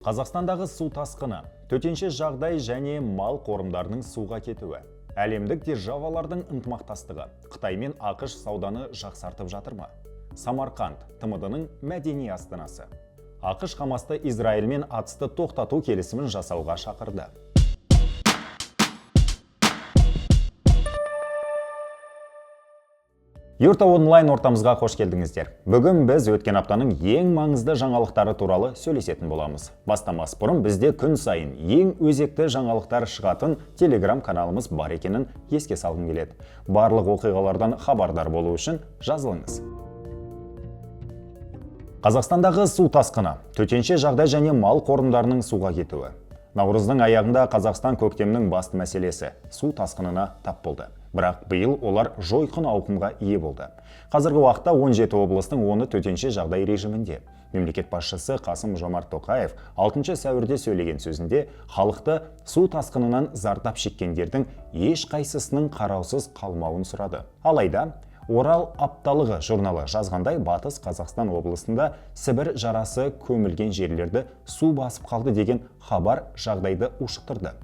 Қазақстандағы су тасқыны, төтенше жағдай және мал қорымдарының суға кетуі, әлемдік державалардың ынтымақтастығы, Қытай мен АҚШ сауданы жақсартып жатыр ма? Самарқанд, ТМД-ның мәдени астанасы. АҚШ Хамасты Израильмен атысты тоқтату келісімін жасауға шақырды. Юрта онлайн ортамызға қош келдіңіздер. Бүгін біз өткен аптаның ең маңызды жаңалықтары туралы сөйлесетін боламыз. Бастамас бұрын бізде күн сайын ең өзекті жаңалықтар шығатын Телеграм каналымыз бар екенін еске салғым келеді. Барлық оқиғалардан хабардар болу үшін жазылыңыз. Қазақстандағы су тасқыны, төтенше жағдай және мал қорымдарының суға кетуі. Наурыздың аяғында Қазақстан көктемнің басты мәселесі су тасқынына тап болды. Бірақ биыл олар жойқын ауқымға ие болды. Қазіргі уақытта 17 облыстың 10-ы төтенше жағдай режимінде. Мемлекет басшысы Қасым Жомарт Тоқаев 6 сәуірде сөйлеген сөзінде халықты су тасқынынан зардап шеккендердің ешқайсысының қараусыз қалмауын сұрады. Алайда Орал апталығы журналы жазғандай, Батыс Қазақстан облысында Сібір жарасы көмілген жерлерді су басып қалды деген хабар жағдайды ушықтырды.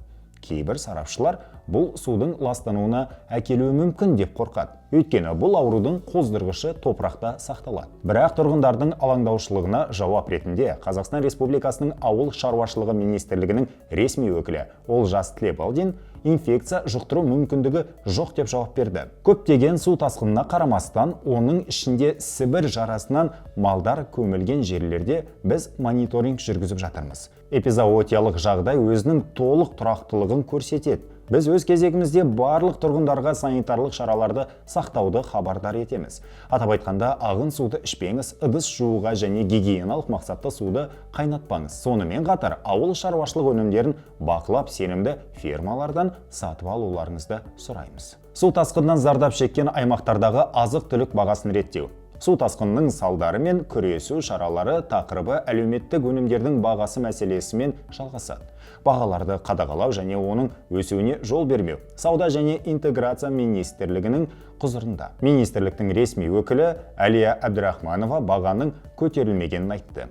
Кейбір сарапшылар бұл судың ластануына әкелуі мүмкін деп қорқады. Өйткені бұл аурудың қоздырғышы топырақта сақталады. Бірақ тұрғындардың алаңдаушылығына жауап ретінде Қазақстан Республикасының Ауыл шаруашылығы министрлігінің ресми өкілі Олжас Тілебалдин инфекция жұқтыру мүмкіндігі жоқ деп жауап берді. Көптеген су тасқынына қарамастан, оның ішінде Сібір жарасынан малдар көмілген жерлерде біз мониторинг жүргізіп жатырмыз. Эпизоотиялық жағдай өзінің толық тұрақтылығын көрсетеді. Біз өз кезегімізде барлық тұрғындарға санитарлық шараларды сақтауды хабардар етеміз. Атап айтқанда, ағын суды ішпеңіз, ыдыс жууға және гигиеналық мақсатта суды қайнатпаңыз. Сонымен қатар, ауыл шаруашылық өнімдерін бақылап, сенімді фермалардан сатып алуларыңызды сұраймыз. Су тасқынынан зардап шеккен аймақтардағы азық-түлік бағасын реттеу. Су тасқынының салдары мен күресу шаралары тақырыбы әлеуметтік өнімдердің бағасы мәселесімен жалғасады. Бағаларды қадағалау және оның өсуіне жол бермеу Сауда және интеграция министрлігінің құзырында. Министрліктің ресми өкілі Әлия Әбдірахманова бағаның көтерілмегенін айтты.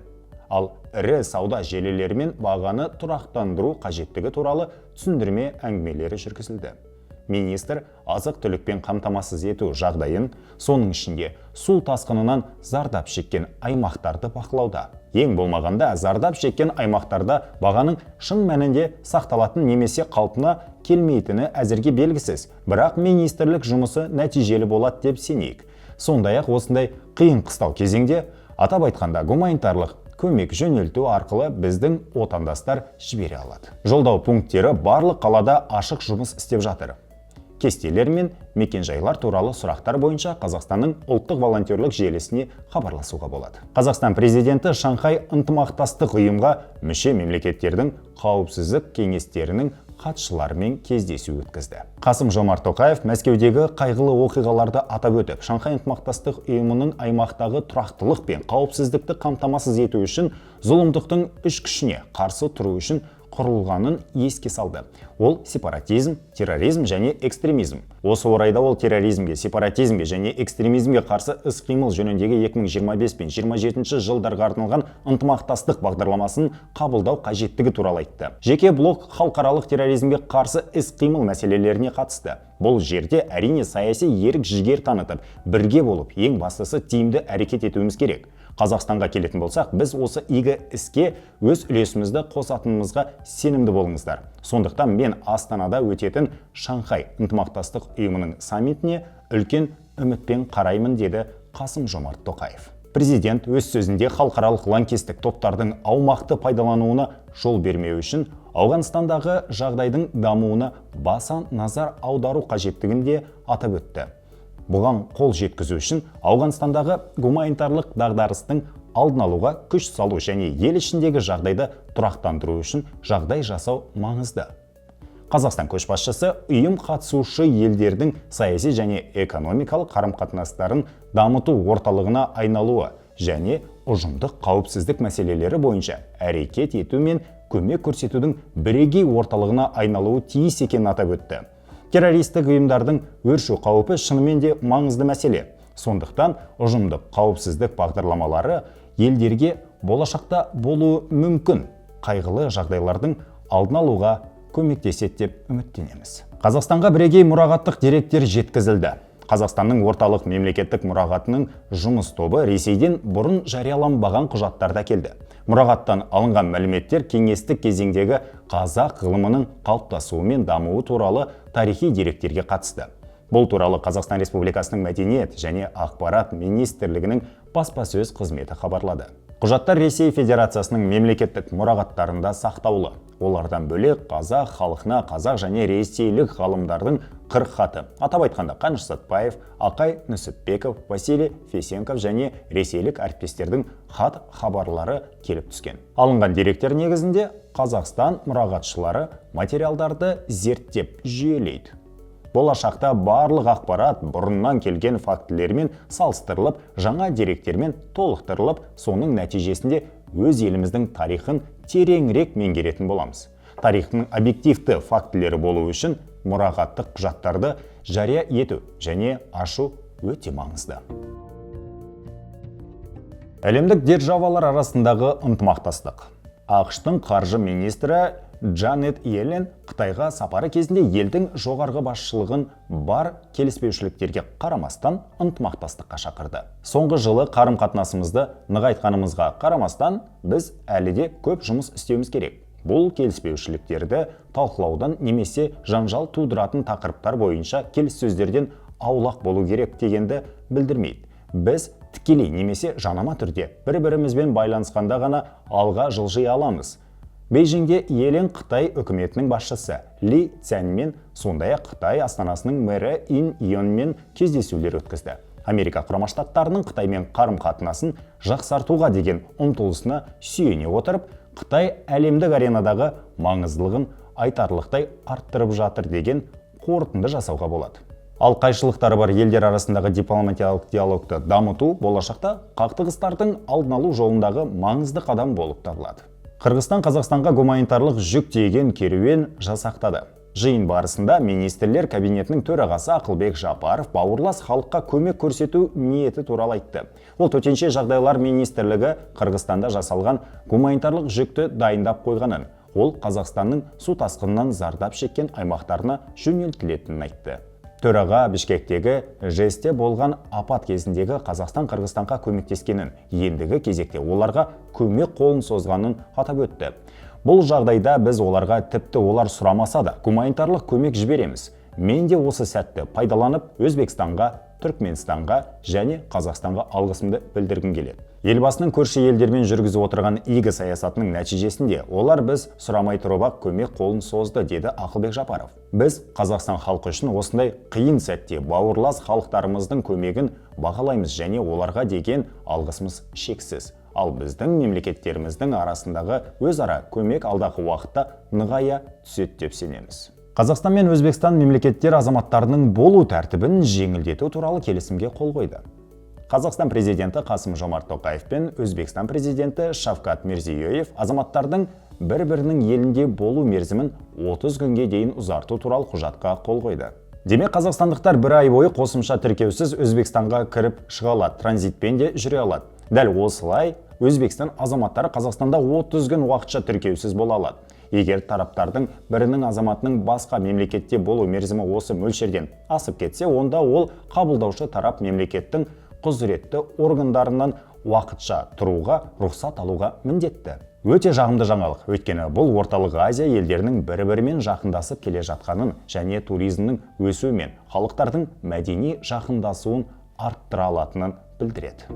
Ал ірі сауда желілерімен бағаны тұрақтандыру қажеттігі туралы түсіндірме әңгімелері жүргізілді. Министр азық-түлікпен қамтамасыз ету жағдайын, соның ішінде су тасқынынан зардап шеккен аймақтарды бақылауда. Ең болмағанда зардап шеккен аймақтарда бағаның шын мәнінде сақталатын немесе қалпына келмейтіні әзірге белгісіз. Бірақ министрлік жұмысы нәтижелі болады деп сенейік. Сондай-ақ осындай қиын қыстау кезеңде, атап айтқанда, гуманитарлық көмек жөнелту арқылы біздің отандастар жібере алады. Жолдау пункттері барлық қалада ашық жұмыс істеп жатыр. Кестелер мен мекенжайлар туралы сұрақтар бойынша Қазақстанның ұлттық волонтерлік желісіне хабарласуға болады. Қазақстан президенті Шанхай ынтымақтастық ұйымға мүше мемлекеттердің қауіпсіздік кеңестерінің хатшыларымен кездесу өткізді. Қасым Жомарт Тоқаев Мәскеудегі қайғылы оқиғаларды атап өтіп, Шанхай ынтымақтастық ұйымының аймақтағы тұрақтылық пен қауіпсіздікті қамтамасыз ету үшін зұлымдықтың үш күшіне қарсы тұру үшін құрылғанын еске салды. Ол сепаратизм, терроризм және экстремизм. Осы орайда ол терроризмге, сепаратизмге және экстремизмге қарсы іс-қимыл жөніндегі 2025 пен 27 жылдарға арналған ынтымақтастық бағдарламасын қабылдау қажеттігі туралы айтты. Жеке блок халықаралық терроризмге қарсы іс-қимыл мәселелеріне қатысты. Бұл жерде әрине саяси ерік-жігер танытып, бірге болып, ең бастысы тиімді әрекет етуіміз керек. Қазақстанға келетін болсақ, біз осы игі іске өз үлесімізді қосатынымызға сенімді болыңыздар. Сондықтан мен Астанада өтетін Шанхай ынтымақтастық ұйымының саммитіне үлкен үмітпен қараймын, деді Қасым Жомарт Тоқаев. Президент өз сөзінде халықаралық лаңкестік топтардың аумақты пайдалануына жол бермеу үшін Ауғанстандағы жағдайдың дамуына баса назар аудару қажеттігін де атап өтті. Бұған қол жеткізу үшін Ауғанстандағы гуманитарлық дағдарыстың алдын алуға күш салу және ел ішіндегі жағдайды тұрақтандыру үшін жағдай жасау маңызды. Қазақстан көшбасшысы ұйым қатысушы елдердің саяси және экономикалық қарым-қатынастарын дамыту орталығына айналуы және ұжымдық қауіпсіздік мәселелері бойынша әрекет ету мен көмек көрсетудің бірегей орталығына айналуы тиіс екенін атап өтті. Террористік ұйымдардың өршу қаупі шынымен де маңызды мәселе. Сондықтан ұжымдық қауіпсіздік бағдарламалары елдерге болашақта болуы мүмкін Қайғылы жағдайлардың алдын алуға көмектеседі деп үміттенеміз. Қазақстанға бірегей мұрағаттық деректер жеткізілді. Қазақстанның орталық мемлекеттік мұрағатының жұмыс тобы Ресейден бұрын жарияланбаған құжаттарды әкелді. Мұрағаттан алынған мәліметтер кеңестік кезеңдегі қазақ ғылымының қалыптасуы мен дамуы туралы тарихи деректерге қатысты. Бұл туралы Қазақстан Республикасының Мәдениет және ақпарат министрлігінің баспасөз қызметі хабарлады. Құжаттар Ресей Федерациясының мемлекеттік мұрағаттарында сақтаулы. Олардан бөлек қазақ халқына қазақ және ресейлік ғалымдардың 40 хаты. Атап айтқанда, Қаныш Сәтбаев, Ақай Нүсіпбеков, Василий Фесенков және ресейлік әріптестердің хат хабарлары келіп түскен. Алынған деректер негізінде Қазақстан мұрағатшылары материалдарды зерттеп, жүйелейді. Болашақта барлық ақпарат бұрыннан келген фактілермен салыстырылып, жаңа деректермен толықтырылып, соның нәтижесінде өз еліміздің тарихын тереңірек меңгеретін боламыз. Тарихтың объективті фактілері болу үшін мұрағаттық құжаттарды жария ету және ашу өте маңызды. Әлемдік державалар арасындағы ынтымақтастық. АҚШ-тың қаржы министрі Джанет Йеллен Қытайға сапары кезінде елдің жоғарғы басшылығын бар келіспеушіліктерге қарамастан ынтымақтастыққа шақырды. Соңғы жылы қарым-қатынасымызды нығайтқанымызға қарамастан, біз әлі де көп жұмыс істеуіміз керек. Бұл келіспеушіліктерді талқылаудан немесе жанжал тудыратын тақырыптар бойынша келіссөздерден аулақ болу керек дегенді білдірмейді. Біз тікелей немесе жанама түрде бір-бірімізбен байланысқанда ғана алға жылжи аламыз. Бейжіңде Йеллен Қытай үкіметінің басшысы Ли Цянмен, сондай-ақ Қытай астанасының мэрі Ин Йонмен кездесулер өткізді. Америка Құрама Штаттарының Қытаймен қарым-қатынасын жақсартуға деген ұмтылысына сүйене отырып, Қытай әлемдік аренадағы маңыздылығын айтарлықтай арттырып жатыр деген қорытынды жасауға болады. Ал қайшылықтары бар елдер арасындағы дипломатиялық диалогты дамыту болашақта қақтығыстардың алдын алу жолындағы маңызды қадам болып табылады. Қырғызстан Қазақстанға гуманитарлық жүк тиеген керуен жасақтады. Жиын барысында Министрлер кабинетінің төрағасы Ақылбек Жапаров бауырлас халыққа көмек көрсету ниеті туралы айтты. Ол Төтенше жағдайлар министрлігі Қырғызстанда жасалған гуманитарлық жүкті дайындап қойғанын, ол Қазақстанның су тасқынынан зардап шеккен аймақтарына жөнелтілетінін айтты. Төраға Бішкектегі ЖЭС-те болған апат кезіндегі Қазақстан Қырғызстанға көмектескенін, ендігі кезекте оларға көмек қолын созғанын атап өтті. Бұл жағдайда біз оларға, тіпті олар сұрамаса да, гуманитарлық көмек жібереміз. Мен де осы сәтті пайдаланып, Өзбекстанға, Түркменстанға және Қазақстанға алғысымды білдіргім келеді. Елбасының көрші елдермен жүргізіп отырған игі саясатының нәтижесінде олар біз сұрамай тұрып-ақ көмек қолын созды, деді Ақылбек Жапаров. Біз Қазақстан халқы үшін осындай қиын сәтте бауырлас халықтарымыздың көмегін бағалаймыз және оларға деген алғысымыз шексіз. Ал біздің мемлекеттеріміздің арасындағы өзара көмек алдағы уақытта нығая түседі деп сенеміз. Қазақстан мен Өзбекстан мемлекеттер азаматтарының болу тәртібін жеңілдету туралы келісімге қол қойды. Қазақстан президенті Қасым Жомарт Тоқаев пен Өзбекстан президенті Шавкат Мирзиёев азаматтардың бір-бірінің елінде болу мерзімін 30 күнге дейін ұзарту туралы құжатқа қол қойды. Демек, қазақстандықтар бір ай бойы қосымша тіркеусіз Өзбекстанға кіріп шыға алады, транзитпен де жүре алады. Дәл осылай Өзбекстан азаматтары Қазақстанда 30 күн уақытша тіркеусіз бола алады. Егер тараптардың бірінің азаматының басқа мемлекетте болу мерзімі осы мөлшерден асып кетсе, онда ол қабылдаушы тарап мемлекеттің құзыретті органдарынан уақытша тұруға рұқсат алуға міндетті. Өте жағымды жаңалық, өйткені бұл Орталық Азия елдерінің бір-бірімен жақындасып келе жатқанын және туризмнің өсуі мен халықтардың мәдени жақындасуын арттыра алатынын білдіреді.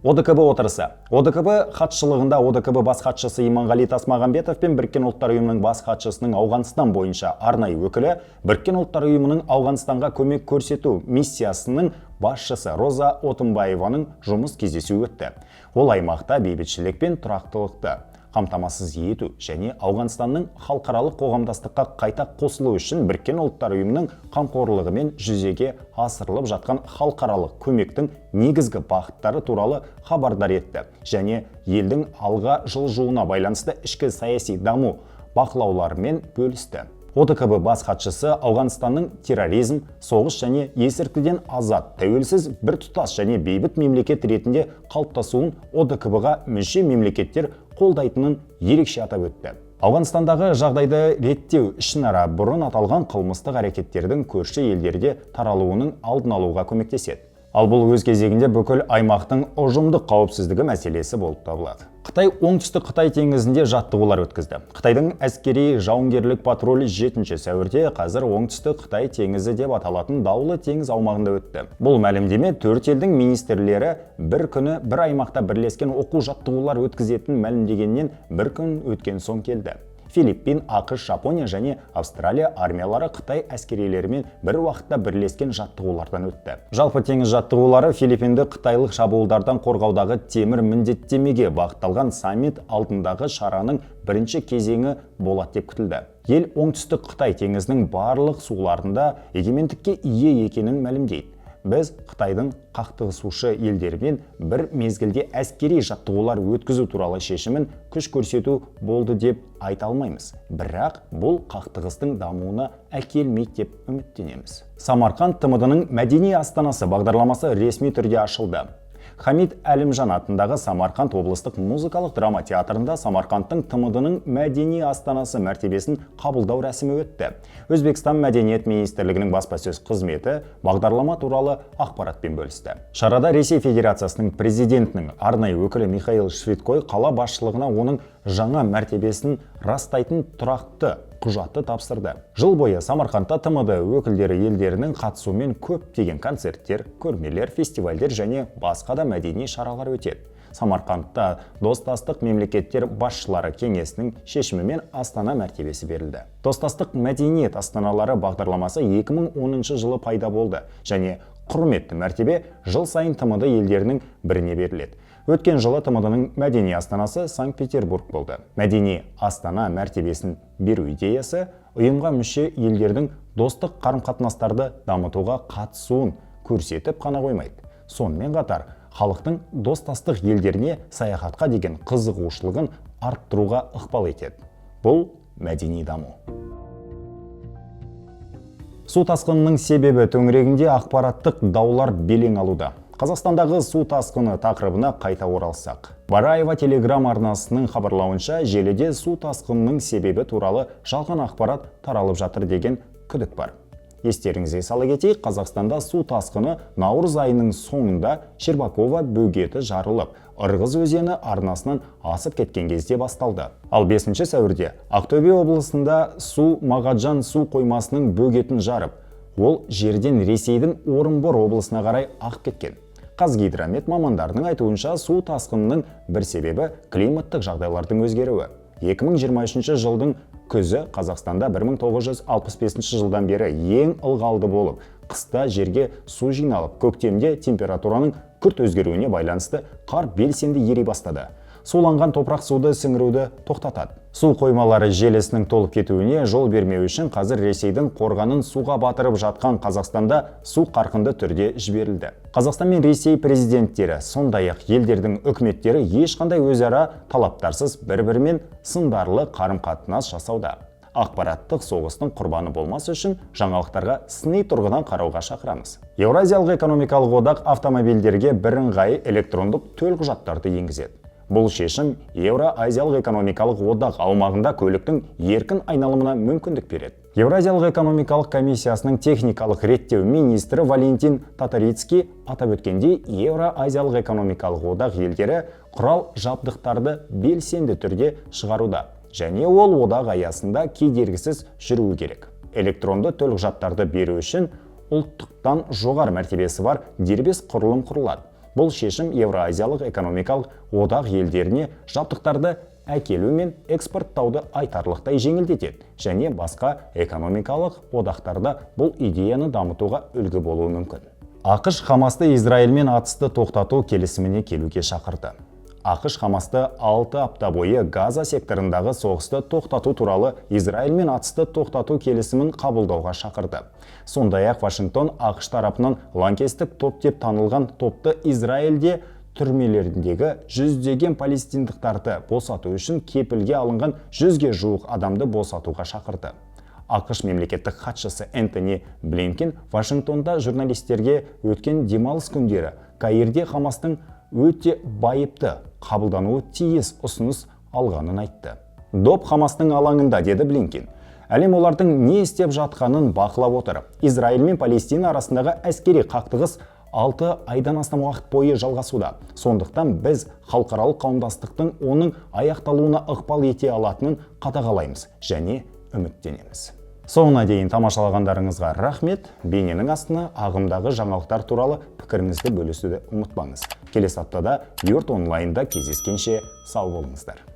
ОДКБ отырысы. ОДКБ хатшылығында ОДКБ бас хатшысы Иманғали Тасмағамбетов пен Біріккен Ұлттар Ұйымының бас хатшысының Ауғанстан бойынша арнайы өкілі, Біріккен Ұлттар Ұйымының Ауғанстанға көмек көрсету миссиясының басшысы Роза Отынбаеваның жұмыс кездесуі өтті. Ол аймақта бейбітшілік пен тұрақтылықты қамтамасыз ету және Ауғанстанның халықаралық қоғамдастыққа қайта қосылу үшін Біріккен Ұлттар Ұйымының қамқорлығымен жүзеге асырылып жатқан халықаралық көмектің негізгі бағыттары туралы хабардар етті және елдің алға жылжуына байланысты ішкі саяси даму бақылауларымен бөлісті. ОДКБ бас хатшысы Ауғанстанның терроризм, соғыс және есірткіден азат, тәуелсіз, біртұтас және бейбіт мемлекет ретінде қалыптасуын ОДКБ-ға мүше мемлекеттер қолдайтынын ерекше атап өтті. Ауғанстандағы жағдайды реттеу ішінара бұрын аталған қылмыстық әрекеттердің көрші елдерде таралуының алдын алуға көмектеседі. Ал бұл өз кезегінде бүкіл аймақтың ұжымдық қауіпсіздігі мәселесі болып табылады. Қытай Оңтүстік Қытай теңізінде жаттығулар өткізді. Қытайдың әскери жауынгерлік патрулі 7 сәуірде қазір Оңтүстік Қытай теңізі деп аталатын даулы теңіз аумағында өтті. Бұл мәлімдеме төрт елдің министрлері бір күні бір аймақта бірлескен оқу жаттығулар өткізетінін мәлімдегеннен бір күн өткен соң келді. Филиппин, АҚШ, Жапония және Австралия армиялары Қытай әскерилерімен бір уақытта бірлескен жаттығулардан өтті. Жалпы, теңіз жаттығулары Филиппинді қытайлық шабуылдардан қорғаудағы темір міндеттемеге бағытталған саммит алдындағы шараның бірінші кезеңі болады деп күтілді. Ел Оңтүстік Қытай теңізінің барлық суларында егемендікке ие екенін мәлімдейді. Біз Қытайдың қақтығысушы елдерімен бір мезгілде әскери жаттығулар өткізу туралы шешімін күш көрсету болды деп айта алмаймыз. Бірақ бұл қақтығыстың дамуына әкелмейді деп үміттенеміз. Самарқанд ТМД-ның мәдени астанасы бағдарламасы ресми түрде ашылды. Хамид Әлімжан атындағы Самарқанд облыстық музыкалық драма театрында Самарқандтың ТМД-ның мәдени астанасы мәртебесін қабылдау рәсімі өтті. Өзбекстан Мәдениет министрлігінің баспасөз қызметі бағдарлама туралы ақпаратпен бөлісті. Шарада Ресей Федерациясының президентінің арнайы өкілі Михаил Швыдкой қала басшылығына оның жаңа мәртебесін растайтын тұрақты құжатты тапсырды. Жыл бойы Самарқандта ТМД өкілдері елдерінің қатысуымен көптеген концерттер, көрмелер, фестивальдер және басқа да мәдени шаралар өтеді. Самарқандта Достастық мемлекеттер басшылары кеңесінің шешімімен астана мәртебесі берілді. Достастық мәдениет астаналары бағдарламасы 2010 жылы пайда болды және құрметті мәртебе жыл сайын ТМД елдерінің біріне беріледі. Өткен жылы ТМД-ның мәдени астанасы Санкт-Петербург болды. Мәдени астана мәртебесін беру идеясы ұйымға мүше елдердің достық қарым-қатынастарды дамытуға қатысуын көрсетіп қана қоймайды. Сонымен қатар халықтың достастық елдеріне саяхатқа деген қызығушылығын арттыруға ықпал етеді. Бұл мәдени даму. Су тасқынының себебі төңірегінде ақпараттық даулар белең алуда. Қазақстандағы су тасқыны тақырыбына қайта оралсақ. Бараева телеграм арнасының хабарлауынша, желіде су тасқынының себебі туралы жалған ақпарат таралып жатыр деген күдік бар. Естеріңізге сала кетейік, Қазақстанда су тасқыны наурыз айының соңында Щербакова бөгеті жарылып, Ырғыз өзені арнасынан асып кеткен кезде басталды. Ал 5 сәуірде Ақтөбе облысында су Мағаджан су қоймасының бөгетін жарып, ол жерден Ресейдің Орынбор облысына қарай ағып кеткен. Қазгидромет мамандарының айтуынша, су тасқынының бір себебі климаттық жағдайлардың өзгеруі. 2023 жылдың күзі Қазақстанда 1965 жылдан бері ең ылғалды болып, қыста жерге су жиналып, көктемде температураның күрт өзгеруіне байланысты қар белсенді ери бастады. Суланған топырақ суды сіңіруді тоқтатады. Су қоймалары желісінің толып кетуіне жол бермеу үшін қазір Ресейдің қорғанын суға батырып жатқан Қазақстанда су қарқынды түрде жіберілді. Қазақстан мен Ресей президенттері, сондай-ақ елдердің үкіметтері ешқандай өзара талаптарсыз бір-бірімен сындарлы қарым-қатынас жасауда. Ақпараттық соғыстың құрбаны болмас үшін жаңалықтарға сыни тұрғыдан қарауға шақырамыз. Еуразиялық экономикалық одақ автомобильдерге бірыңғай электрондық төлқұжаттарды енгізеді. Бұл шешім Еуроазиялық экономикалық одақ аумағында көліктің еркін айналымына мүмкіндік береді. Еуразиялық экономикалық комиссиясының техникалық реттеу министрі Валентин Татарицкий атап өткендей, Еуроазиялық экономикалық одақ елдері құрал жабдықтарды белсенді түрде шығаруда және ол одақ аясында кедергісіз жүруі керек. Электронды төлқұжаттарды беру үшін ұлттықтан жоғары мәртебесі бар дербес құрылым құрылады. Бұл шешім Еуроазиялық экономикалық одақ елдеріне жабдықтарды әкелу мен экспорттауды айтарлықтай жеңілдетеді және басқа экономикалық одақтарда бұл идеяны дамытуға үлгі болуы мүмкін. АҚШ Хамасты Израильмен атысты тоқтату келісіміне келуге шақырды. АҚШ Хамасты 6 апта бойы Газа секторындағы соғысты тоқтату туралы Израильмен атысты тоқтату келісімін қабылдауға шақырды. Сондай-ақ Вашингтон АҚШ тарапынан лаңкестік топ деп танылған топты Израильде түрмелеріндегі жүздеген палестиндықтарды босату үшін кепілге алынған 100-ге жуық адамды босатуға шақырды. АҚШ мемлекеттік хатшысы Энтони Блинкен Вашингтонда журналистерге өткен демалыс күндері Каирде Хамастың өте байыпты, қабылдануы тиіс ұсыныс алғанын айтты. «Доп Хамастың алаңында», – деді Блинкен. «Әлем олардың не істеп жатқанын бақылап отыр». Израиль мен Палестина арасындағы әскери қақтығыс 6 айдан астам уақыт бойы жалғасуда. Сондықтан біз халықаралық қауымдастықтың оның аяқталуына ықпал ете алатынын қадағалаймыз және үміттенеміз. Соңына дейін тамашалағандарыңызға рахмет. Бейненің астына ағымдағы жаңалықтар туралы пікіріңізді бөлісуді ұмытпаңыз. Келесі аптада Юрт онлайнда кездескенше сау болыңыздар.